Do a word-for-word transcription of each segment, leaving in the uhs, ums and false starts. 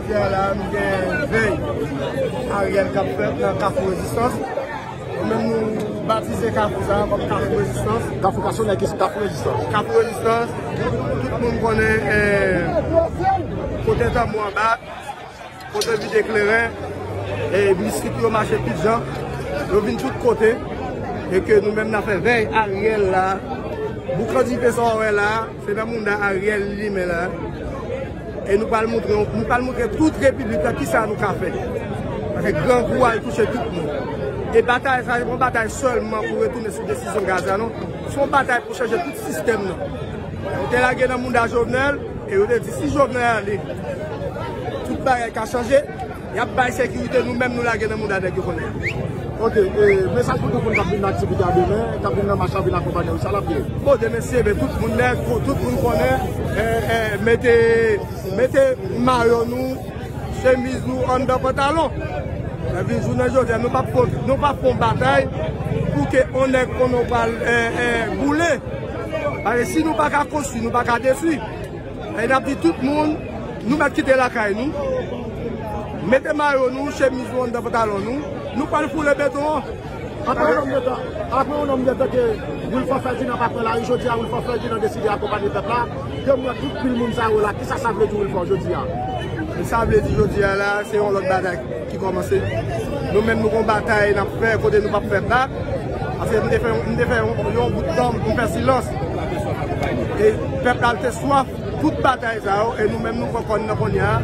Jodi a la, nou gen vèy Ariel k ap fèt nan Kafou Rezistans. Nou menm, nou batize kafou sa a kòm Kafou Rezistans. Kafou Kasonnen ki se Kafou Rezistans. Kafou Rezistans, tout moun konnen, eh, kote tanbou an bat, kote vide kleren, e bisiklit yo mache tout jan, yo vin tout kote, e ke nou menm n ap fè vèy Ariel la. Boukan dife sa w wè la, se nan mounda Ariel li limen la. E nou pral montre, nou pral montre tout repiblik la kisa nou ka fè. Paske grangou al touche tout moun. E batay sa, se pa yon batay sèlman pou retounen sou desizyon Gaza, non. Se yon batay pou chanje tout sistèm nan. Yo te lage nan mounda Jovenel, e yo te di si Jovenel ale, tout bagay ka chanje. Y ap bay sekirite, nou menm nou lage nan mounda nèg yo konnen. Ok, e, mesaj pou tout moun k ap vin nan aktivite a demen, k ap vin nan mach la, vin akonpanye w, sa l ap ye. Bon, demen se, men tout moun nèg, tout moun konnen, e, e, mete, mete mayo nou, chemiz nou anndan pantalon. Nan vin jounen jodi a, nou p ap fè, nou p ap fè yon batay pou ke yon nèg konnen w pral, e, e, boule. Paske si nou pa ka konstwi, nou pa ka detwi. E n ap di tout moun, nou mèt kite lakay nou. Mete mayo nou, chemiz nou anndan pantalon nou. Nou pral foule beton an. Apre yon nonm de tan, apre yon nonm de tan ke Wilford Ferdinand pa pran lari, jodi a Wilford Ferdinand deside akonpanye pèp la. Ke m wè tout pil moun sa yo la, kisa sa vle di Wilford jodi a? Sa vle di jodi a la, se yon lòt batay ki kòmanse. Nou menm nou gon batay n ap fè kote nou p ap fè bak. Paske m te fè, m te fè yon, yon bout tan, m fè silans. E pèp la te swaf tout batay sa yo, e nou menm nou pran kòn nan kounye a,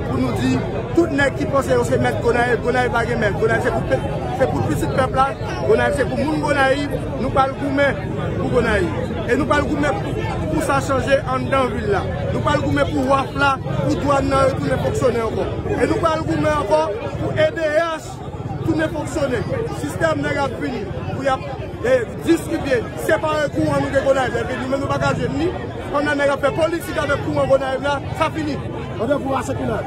pou nou di, tout nèg ki panse yo se mèt Gonayiv, Gonayiv pa gen mèt, Gonayiv se pou, se pou pitit pèp la, Gonayiv se pou moun Gonayiv, nou pral goumen pou Gonayiv. E nou pral goumen pou, pou sa chanje anndan vil la. Nou pral goumen pou waf la, pou dwàn nan retounen fonksyone ankò. E nou pral goumen ankò pou E D H tounen fonksyone. Sistèm nèg ap vini pou y ap, e, distribye, separe kouran nou gen Gonayiv. Epi nou menm nou pa ka jwenn li. Pandan nèg ap fè politik avèk kouran Gonayiv la, sa fini. Randevou a se kilè?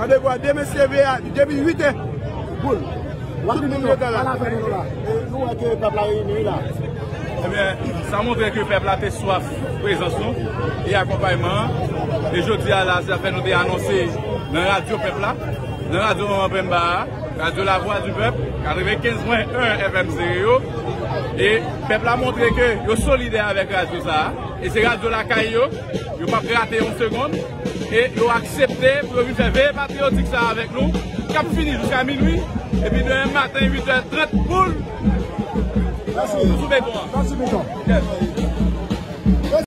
Randevou a demen se leve a, depi uit è. Boul. Tout moun yo tan la. E nou wè ke pèp la reyini wi la. Ebyen, sa montre ke pèp la te swaf prezans nou e akonpayman an. E jodi a la, sa fè nou te anonse nan radyo pèp la, nan radyo Manman Penba a, radyo Lavwa di Pèp, katrevenkenz pwen en F M Stereo. E pèp la montre ke yo solidè avèk radyo sa a. E se radyo lakay yo, yo p ap rate yon segonn. E yo aksepte pou yo vin fè veye patriyotik sa a avèk nou, k ap fini jiska minui. Epi demen maten, uit è trant, boul, nou sou beton an. Mèsi. Mèsi, Miton. Yes.